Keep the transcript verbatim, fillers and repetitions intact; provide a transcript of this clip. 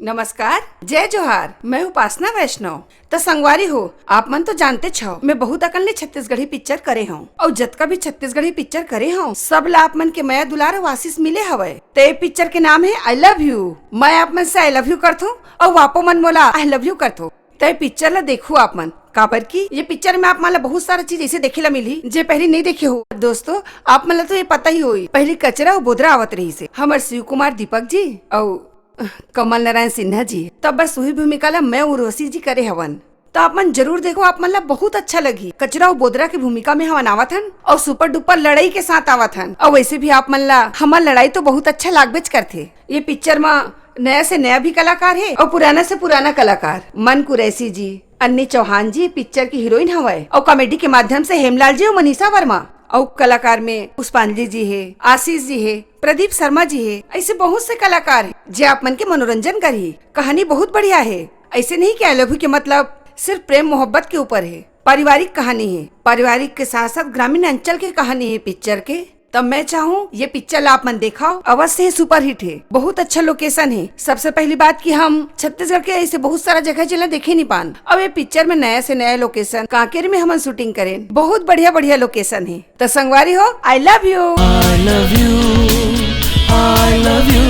नमस्कार, जय जोहार। मैं उपासना वैष्णव। त संगवारी हो, आप मन तो जानते छव, मैं बहुत अकन ले छत्तीसगढ़ी पिक्चर करे हूँ, और जतका भी छत्तीसगढ़ी पिक्चर करे हूँ, सब ला आप मन के मया दुलार और आशीष मिले हवय। त ये पिक्चर के नाम है आई लव यू। मैं आप मन से आई लव यू करथूं और वापो मन मोला आई लव यू करथो। त ये पिक्चर ला देखू आप मन, काबर कि ये पिक्चर में आप मन ला बहुत सारा चीज ऐसे देखे ला मिली, जे पहली नहीं देखे हो। दोस्तों, आप मन ला तो ये पता ही होई, पहली कचरा और बोदरा आवत रही से हमर शिव कुमार दीपक जी और कमल नारायण सिन्हा जी, तब बस वही भूमिका ला मैं उर्वशी जी करे हवन। तो आप मन जरूर देखो, आप मन ला बहुत अच्छा लगही। कचरा और बोदरा की भूमिका में हमन आवत हन और सुपर डुपर लड़ाई के साथ आवत हन, और वैसे भी आप मन ला हमर लड़ाई तो बहुत अच्छा लागबेच करथे। ये पिक्चर में नया से नया भी कलाकार है और पुराना से पुराना कलाकार मन कुरैशी जी, अन्नी चौहान जी पिक्चर की हीरोइन हवय, और कॉमेडी के माध्यम से हेमलाल जी और मनीषा वर्मा, और कलाकार में पुष्पांजलि जी है, आशीष जी है, प्रदीप शर्मा जी है, ऐसे बहुत से कलाकार हैं जे आप मन के मनोरंजन करही। कहानी बहुत बढ़िया है, ऐसे नहीं कि आई लव यू के मतलब सिर्फ प्रेम मोहब्बत के ऊपर है, पारिवारिक कहानी है, पारिवारिक के साथ साथ ग्रामीण अंचल के कहानी है पिक्चर के। तब मैं चाहूँ ये पिक्चर ला आप मन देखाओ, अवश्य ही सुपरहिट है, बहुत अच्छा लोकेशन है। सबसे पहली बात कि हम छत्तीसगढ़ के ऐसे बहुत सारा जगह जिला देखे नहीं पान, अब ये पिक्चर में नया से नया लोकेशन कांकेर में हमन शूटिंग करें, बहुत बढ़िया बढ़िया लोकेशन है। तो संगवारी हो, I love you. I love you, I love you,